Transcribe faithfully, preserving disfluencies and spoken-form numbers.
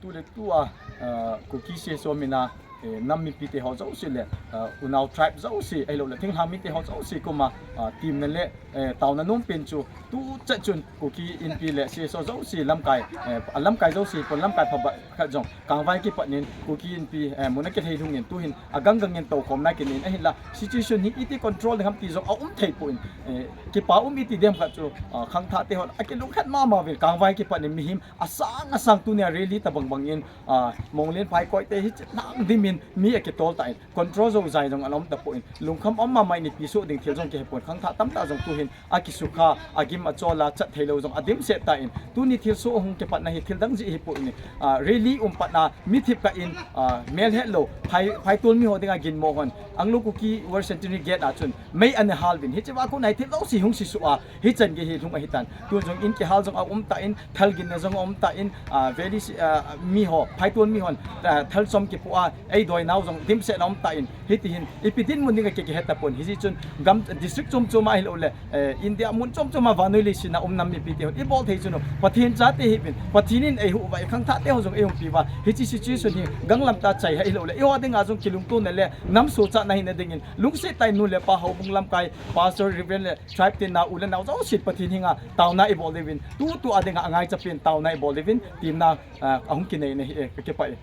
Tule tua, uh, Kuki C S O mina, eh, nam mipi te ho jouse le, uh, unau tribe jouse, ahilou le thinglhang mite ho jouse koma, uh, team na le, eh, tauna nom pen chu, tu chat chun Kuki Inpi le C S O jouse lamkai, eh, a lamkai jouse, pon lamkai phabep khat jong, Kangvai kipat nin, Kuki Inpi, eh, muna kithei lhungin, tuhin, agang gangin toukhomna kinin, ahinla, situation hi iti control ding ham ti jong, aum thei pon, eh, kipa um iti dem khat chu, uh, khangthah te hon, akilungkhat mama uvin, Kangvai kipat nin, mihem, asang asang tunia rally tabang bangin, ah, Monglen Phaikoi te hi nang dimin mi akitol tan, control jou jai jong anom tapon, lungkham um mama in ipi soh ding thil jong kihepon khangthah tamtah jong tuhin akisukha, agim achol a chat theilou jong adimset tan, tuni thilsoh hung kipatna hi thil dang jeh hipon, ah, rally um patna mi thip kah in, ah, melhetlou, phai, phaitol mi ho dinga ginmo hon, Anglo Kuki War Centenary Gate a chun, mei ana hal uvin, hiche va kon a hi thil jouse hung sisuh a, hichan gei hi lhung ahitan. Tun jong in kihal jong aum tan, thal ginna jong aum tan, ah, valley si, ah, mi ho, phaitol mi hon, ah, thal chom kipu a, eidoi nau jong dimset na um tan, hitihin, ipi dinmun ding a ki, kihe tapon, hijeh chun gam district chom chom a ahilou le, eh, India mun chom chom a vannoi leiset a um nam mipi te hon, ibol thei chun u, Pathen chate hipin, Pathen in eihuh uva, ikhangthah te ho jong eiumpi uva, hiche situation hi ganglam tah chai ahilou le, eiho dinga jong kilungtona le, nam sochatna hina dingin, lungset tah in nu le pa, houbung lamkai, pastor, reverend le, tribe te na u le nao jouse Pathen henga tauna ibol diuvin, tutua dinga angaichapen tauna ibol diuvin, team na, ah, ahung kineina hi, eh, kakipah e.